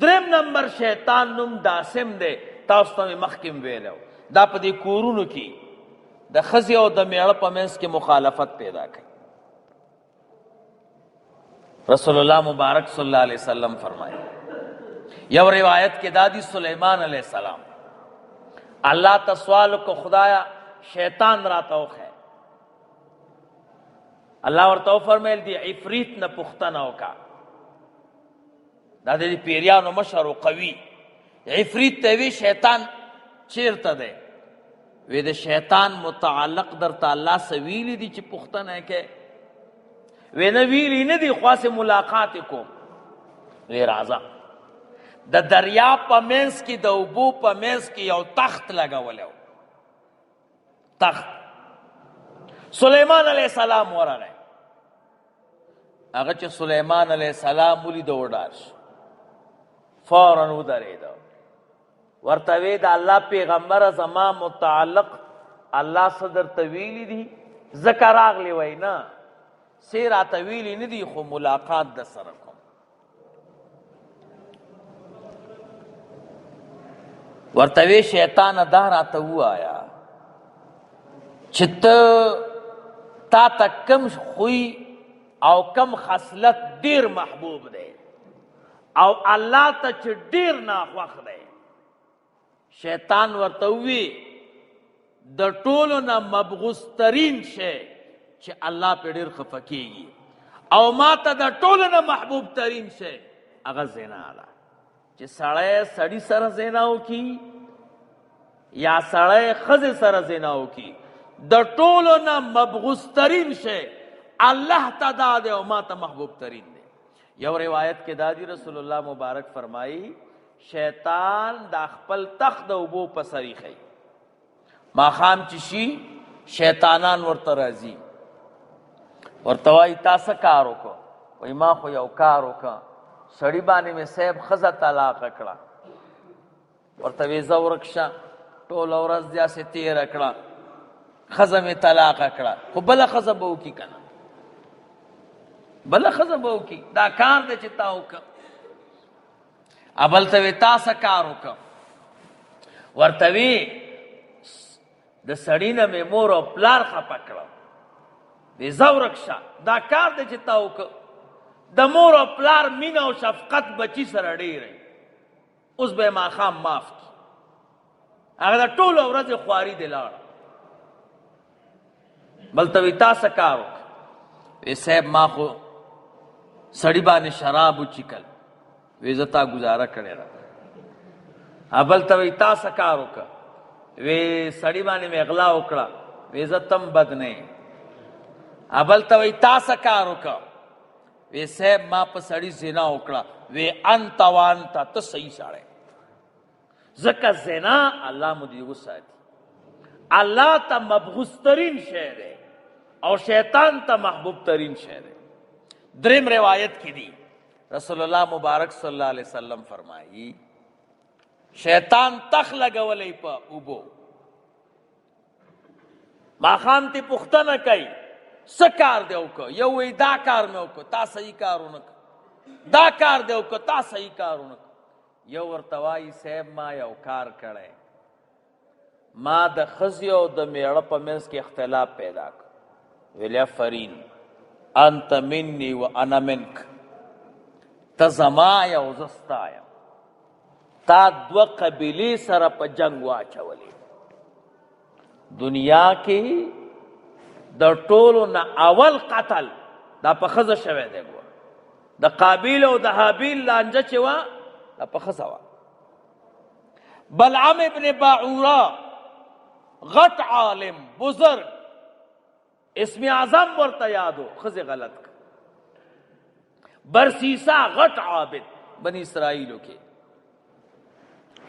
دریم نمبر شیطان نوم داسم دی، تاسو ته مې مخکې هم ویلی و، دا په دې کورونو کې د ښځې او د میړه په منځ کې مخالفت پیدا کوي. رسول الله مبارک صلی الله علیه وسلم فرمایي، یو روایت کې دادی سلیمان علیه السلام الله ته سوال وکړ، خدایا شیطان راته وښیه. الله ورته وفرمایل، دی عفریت نه پوښتنه وکړه، دا د پیریانو مشر او قوي عفریت ته وی شیطان چیرته دی؟ وی د شیطان متعلق درته الله څه ویلي دي چې پوښتنه یې کوې؟ وی نه ویلي نه دي، خو هسې ملاقات یې کوم. وی راځه. د دریاب په منځ کې، د اوبو په منځ کې یو تخت لګولی و، تخت. سلیمان علیه السلام ورغی. هغه چې سلیمان علیه السلام ولید وډار شو، فوراً ودرېده، ورته وی د الله پیغمبر زما متعلق الله څه درته ویلي دي؟ ځکه راغلی وای نه، څه راته ویلي نه دي، خو ملاقات د سره کوم. ورته وی شیطان دا راته ووایا چې ته تا ته کم خوی او کم خصلت ډیر محبوب دی او الله ته چې ډیر ناخوښ دی. شیطان ورته ووی د ټولو نه مبغوض ترین شی چې الله پې ډیر خفه کیږي او ما ته د ټولو نه محبوب ترین شی هغه زنا ده، چې سړی سړي سره زنا وکړي یا سړی ښځې سره زنا وکړي، د ټولو نه مبغوض ترین شی الله ته دا دی او ما ته محبوب ترین دی. یو روایت کې دا دی، رسول الله مبارک فرمایي شیطان دا خپل تخت د اوبو په سر ایښی، ماښام چې شي شیطانان ورته راځي، ورته وایي تا څه کار وکړو؟ وایي ما خو یو کار وکړ، سړي باندې مې صاحب ښځه طلاقه کړه. ورته وایي ځه ورک شه، ټوله ورځ دې هسې تېره کړه، ښځه مې طلاقه کړه، خو بله ښځه به وکړي که نه، بله ښځه به وکړي، دا کار دی چې تا وکړ. ابل ته وایي تا څه کار وکړ؟ ورته وایي د سړي نه مې مور او پلار خفه کړه، وایي ځه ورک شه، دا کار دی چې تا وکړ. د مور او پلار مینه او شفقت بچي سره ډېر دی، اوس به یې ماښام معاف کړي، هغه د ټولو ورځې خواري دې لاړه. بل ته وایي تا څه کار وکړ؟ وایي صاحب ما خو سړي باندې شراب وچیکل، وایي زه تا ګزاره کړې ده. بل ته وایي تا څه کار وکړ؟ وایي سړي باندې مې غلا وکړه، وایي زه تم بد نه یم. بل ته وایي تا څه کار وکړ؟ وایي صاحب ما په سړي زنا وکړه. وایي انت وانت، ته صحیح سړی، ځکه زنا الله مو دې وساتي الله ته مبغوض ترین شی دی او شیطان ته محبوب ترین شی دی. دریم روایت کې دی رسول الله مبارک صلی الله علیه وسلم فرمایي شیطان تخ لګولی په اوبو، ماښام ته پوښتنه کوي څه کار دی وکړ؟ یو وایي دا کار مې وکړ، تا صحیح کار ونه کړ، دا کار دی وکړ، تا صحیح کار ونه کړ. یو ورته وایي صاحب ما یو کار کړی، ما د ښځې او د میړه په منځ کې اختلاف پیدا کړ. ویل افرین انت مني و انا منک، ته زما یې او زه ستا یم، تا دوه قبیلې سره په جنګ واچولې. دنیا کې د ټولو نه اول قتل دا په ښځه شوی دی. ګوره د قابیل او د هابیل لانجه چې وه دا په ښځه وه. بلعم ابن باعورا غټ عالم بزرگ اسم اعظم ورته یادو، ښځې غلط کړ. برسیسا غټ عابد بنی اسرائیلو کې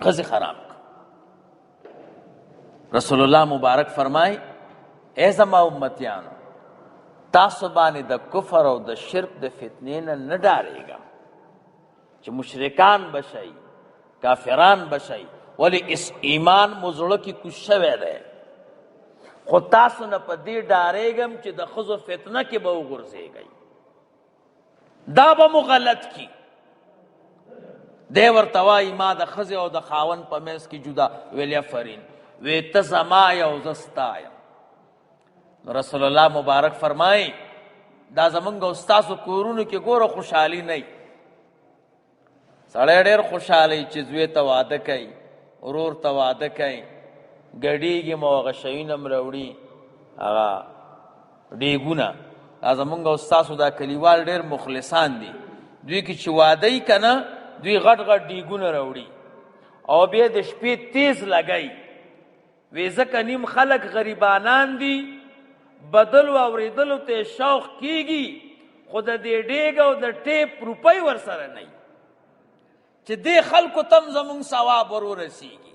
ښځې خراب کړ. رسول الله مبارک فرمای ای زما امتیانو تاسو باندې د کفر او د شرک د فتنې نه نه ډارېږم چې مشرکان به شئ، کافران به شئ، ولې اس ایمان مو زړه کې کوز شوی دی، خو تاسو نه په دې ډارېږم چې د ښځو فتنه کې به وغورځېږئ، دا به مو غلط کی. دی ورته وایي ما د ښځې او د خاوند په منځ کې جدا ویل، افرین، وی ته زما یې او زه ستا یم. نو رسول الله مبارک فرمایي دا زمونږ او ستاسو کورونو کې ګوره خوشحالي نه، سړی ډېر خوشحاله چې زوی ته واده کوي، ورور ته واده کوي، ګډېږي مو، هغه شیونه هم راوړي، هغه ډېګونه. دا زمونږ او ستاسو دا کلیوال ډېر مخلصان دي، دوی کې چې واده یي که نه، دوی غټ غټ ډېګونه راوړي او بیا د شپې تیز لګوي. وی ځکه نیم خلک غریبانان دي، بدلو اورېدلو ته شوق کیږي، خو د دې ډېګ او د ټیپ روپۍ ورسره نه، چې دې خلکو تم زمونږ ثواب ور ورسیږي.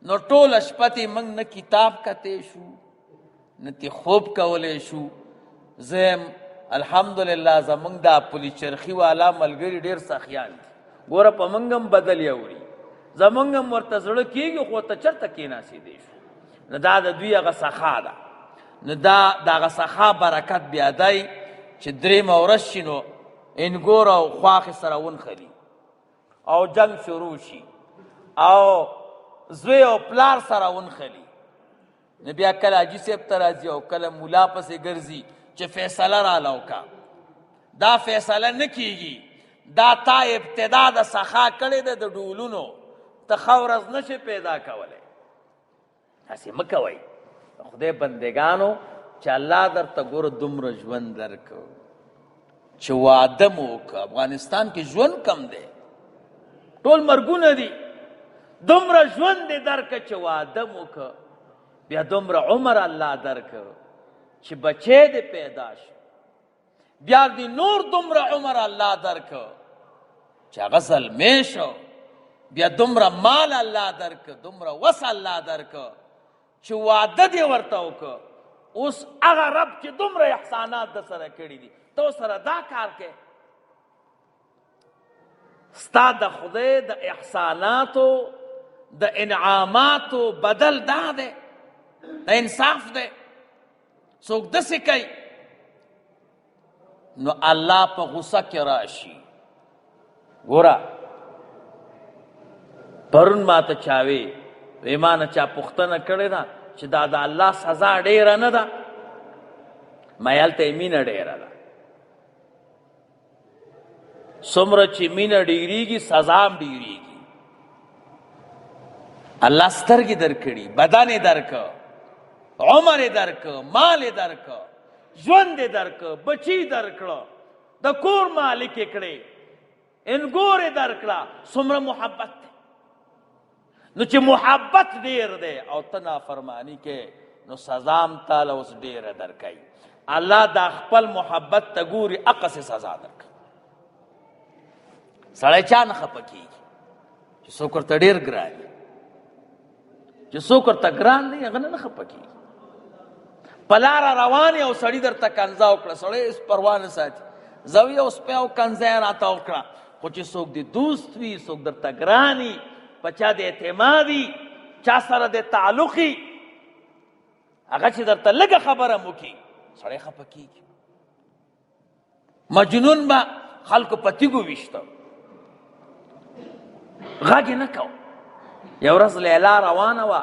نو ټوله شپه تې موږ نه کتاب کتی شو، نه تې خوب کولی شو. زه یم الحمدلله زمونږ دا پلی چرخي والا ملګري ډېر سخیان دي، ګوره په موږ هم بدل یې اوري، زمونږ هم ورته زړه کېږي، خو ورته چېرته کېناستېدی شو. نو دا د دوی هغه سخا ده. نو دا د هغه سخا برکت بیا دی چې درېیمه ورځ شي نو انګور او خواښې سره ونښلي او جنگ شروع شي او زوی او پلار سره ونښلي. نو بیا کله حاجي صاحب ته راځي او کله مولا پسې ګرځي چې فیصله راله وکړه. دا فیصله نه کیږي، دا تا ابتدا د سخا کړې ده د ډولونو، ته ښه ورځ نه شې پیدا کولی. هسې مه کوئ خدای بندګانو چې الله درته ګوره دومره ژوند درکړ چې واده مو وکړه. افغانستان کې ژوند کم دی، ټول مرګونه دي، دومره ژوند دې درکړه چې واده مو وکړه، بیا دومره عمر الله درکړ چې بچی دې پیدا شو، بیا دې نور دومره عمر الله درکړ چې هغه زلمی شو، بیا دومره مال الله درکړ، دومره وس الله درکړ چې واده دې ورته وکړ. اوس هغه رب چې دومره احسانات د سره کړي دي، ته سره دا کار کې، ستا د خدای د احساناتو د انعاماتو بدل دا دی، د انصاف دی. څوک داسې کوي نو الله په غصه کې راشي. ګوره پرون ما ته چاوي وی ما نه چا پوښتنه کړې ده چې دا د الله سزا ډېره نه ده؟ ما یې هلته یې مینه ډېره ده. څومره چې مینه ډېرېږي سزا هم ډېرېږي. الله سترګې درکړي، بدن یې درکړ، عمر یې درکړ، مال یې درکړ، ژوند یې درکړ، بچي درکړه، د کور مالک یې کړې، انګور یې درکړه، څومره محبت دی. نو چې محبت ډیر دی او ته نافرمانی کې، نو سزا هم تاله اوس ډیره درکوي. الله دا خپل محبت ته ګوري، هغسې سزا درکوي. سړی چا نه خفه کېږي چې څوک ورته ډېر ګران وي، چې څوک ورته ګران دی هغه نه خفه کېږي. په لاره روان او سړي درته کنځا وکړه، سړی هېڅ پروا نه ساتي، زه یو سپی او کنځا یې راته وکړه. خو چې څوک دې دوست وي، څوک درته ګران وي، په چا دې اعتماد وي، چا سره دې تعلق وي، هغه چې درته لږه خبره هم وکړي سړی خفه کېږي. مجنون به خلکو په تیږو ویشته، غږ یې نه کاوه. یو ورځ لیلا روانه وه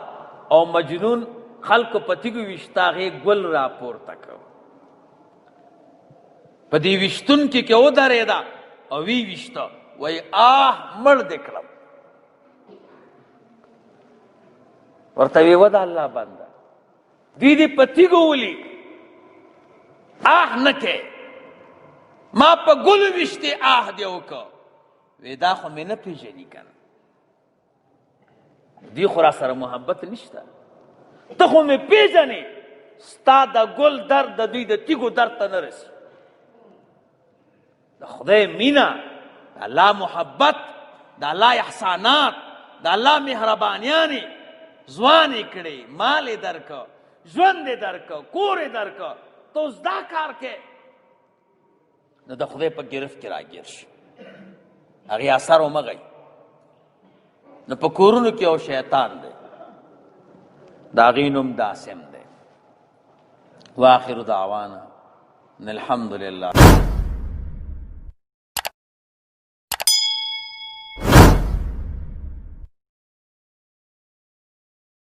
او مجنون خلکو په تیږو ویشته، هغې ګل راپورته کړ، په دې ویشتونکي کې ودرېده او ویې ویشته، وایي آه مړ دې کړم. ورته ویې وه د الله بنده، دوی دې په تیږو ولي، آه نه کې، ما په ګلو ویشتې، آه دې وکړ. وی دا خو مې نه پېژني که نه، دوی خو را سره محبت نشته، ته خو مې پېژنې، ستا د ګل درد د دوی د تیږو درد ته نه رسي. د خدای مینه، د الله محبت، د الله احسانات، د الله مهربانیانې ځوان یې کړې، مال یې درکړ، ژوند یې درکړ، کور یې درکړ، ته اوس دا کار کوې، نو د خدای په ګرفت کې راګیر شي، هغې اثر ومغی. نو په کورونو کې یو شیطان دی، د هغې نوم داسم دی. واخر دعوانا ان الحمد لله.